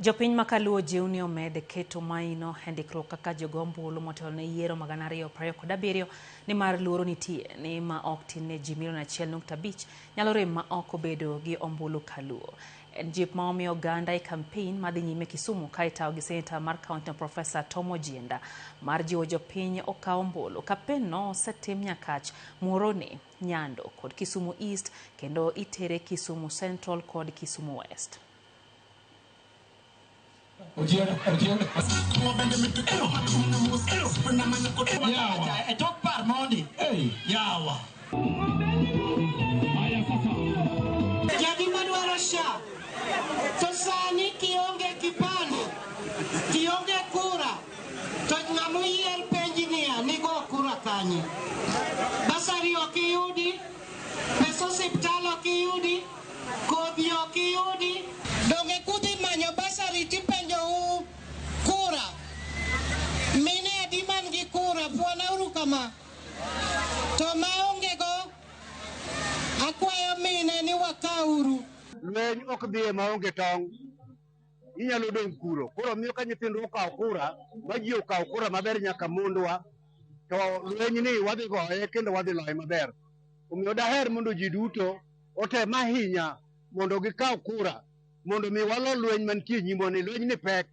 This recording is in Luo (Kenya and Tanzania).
Jopiny ma Kaluo jiw ni omed keto maino e ndikruok kaka jogo ombulu motelo ne yiero mag 2027 nimar luoro nitie ni ma ok tin ne ji milion 1.5 nyalo rem ma ok obedo gi ombulu Kaluo. En jip ma omi oganda e kampein madhi nyime Kisumu ka itayo gi seneta mar kaunti no Profesa Tom Ojienda mar jiwo jopiny okaw ombulu. Kampen no osetim Nyakach, Muhoroni, Nyando kod Kisumu East kendo itere Kisumu Central kod Kisumu West. Jagima dwaro SHA to sani kionge kipande, kionge kura, to ng'ama oyier penji niya nigo kura kanye? Basari ok iyudi, pesa osiptal ok iyudi, kodhi ok iyudi. Donge kudhi manyo basari tipenjou kura? Mine adi man gi kura? Puonauru kama. To maonge go, akwayo mine ni wakauru. Lweny ok dhiye maonge tong', inyalo dong' kuro. Koro miyo ka nyithindwa okawo kura, ma ji okawo kura maber nyaka mondwa, to lweny ni wadhi goye kendo wadhi loye maber. Omiyo daher mondo ji duto otem ahinya mondo gikaw kura mondo mi walo lweny mantie nyimwa ni. Lweny ni pek.